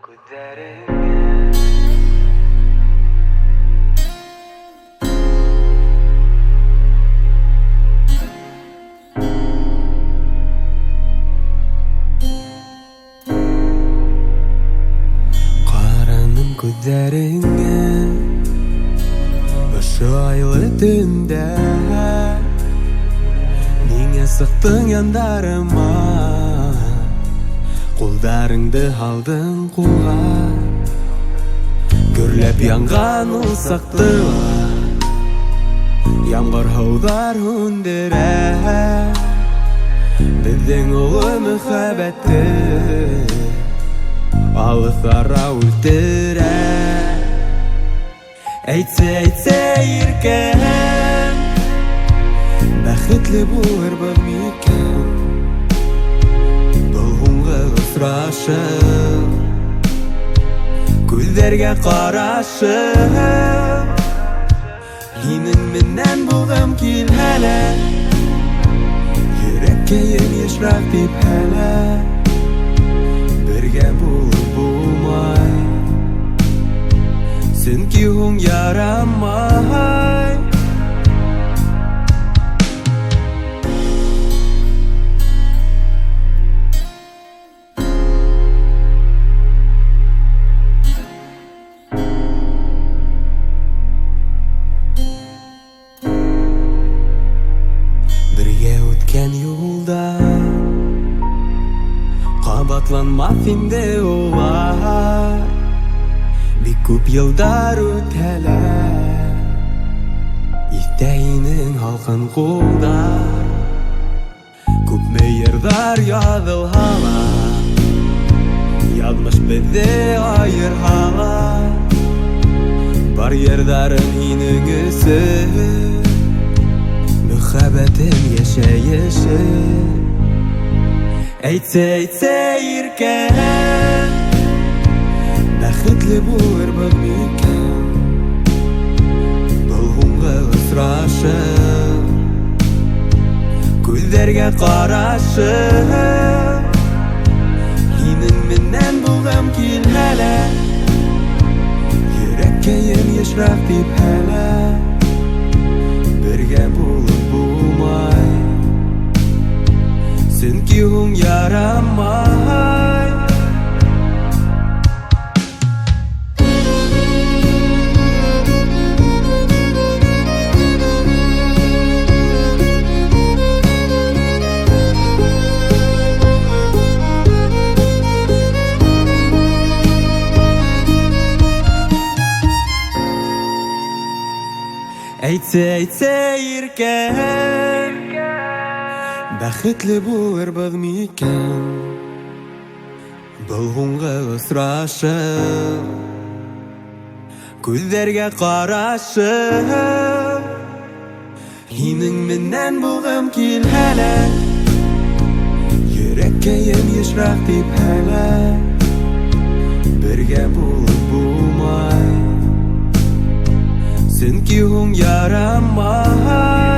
Күҙҙәреңә. Ҡараным күҙҙәреңә ошо айлы төндә, ниңә сыҡтың яндарыма, ҡулдарыңды һалдың ҡулға. Гөрләп янған усаҡты ла ямғыр һыуҙар һүндерә. Беҙҙең оло мөхәббәтте алыҫ ара үлтерә. Әйтсә, әйтсә, иркәм, бәхетле булырбыҙ микән? Был һуңғы осрашыу, күҙҙәргә ҡарашып, һинең менән булғым килһә лә, йөрәккәйем йышыраҡ типһә лә, бергә булып булмай, сөнки һуң ярамай. Бергә үткән юлда ҡабатланмаҫ инде улар. Бик күп йылдар үтһә лә, иҫтә һинең һалҡын ҡулдар. Күпме йырҙар яҙылһа ла, яҙмыш беҙҙе айырһа ла, бар йырҙарым һинең өсөн, мөхәббәтем йәшәйеше. Әйтсә, әйтсә, иркәм, бәхетле булырбыҙ микән? Был һуңғы осрашыу, күҙҙәргә ҡарашып, һинең менән булғым килһә лә, йөрәккәйем йышыраҡ типһә лә, бергә булып булмай, сөнки һуң ярамай. Әйтсә, әйтсә, иркәм, бәхетле булырбыҙ микән? Был һуңғы осрашыу, күҙҙәргә ҡарашып, һинең менән булғым килһә лә, йөрәккәйем йышыраҡ типһә лә, бергә булып булмай, сөнки һуң ярамай.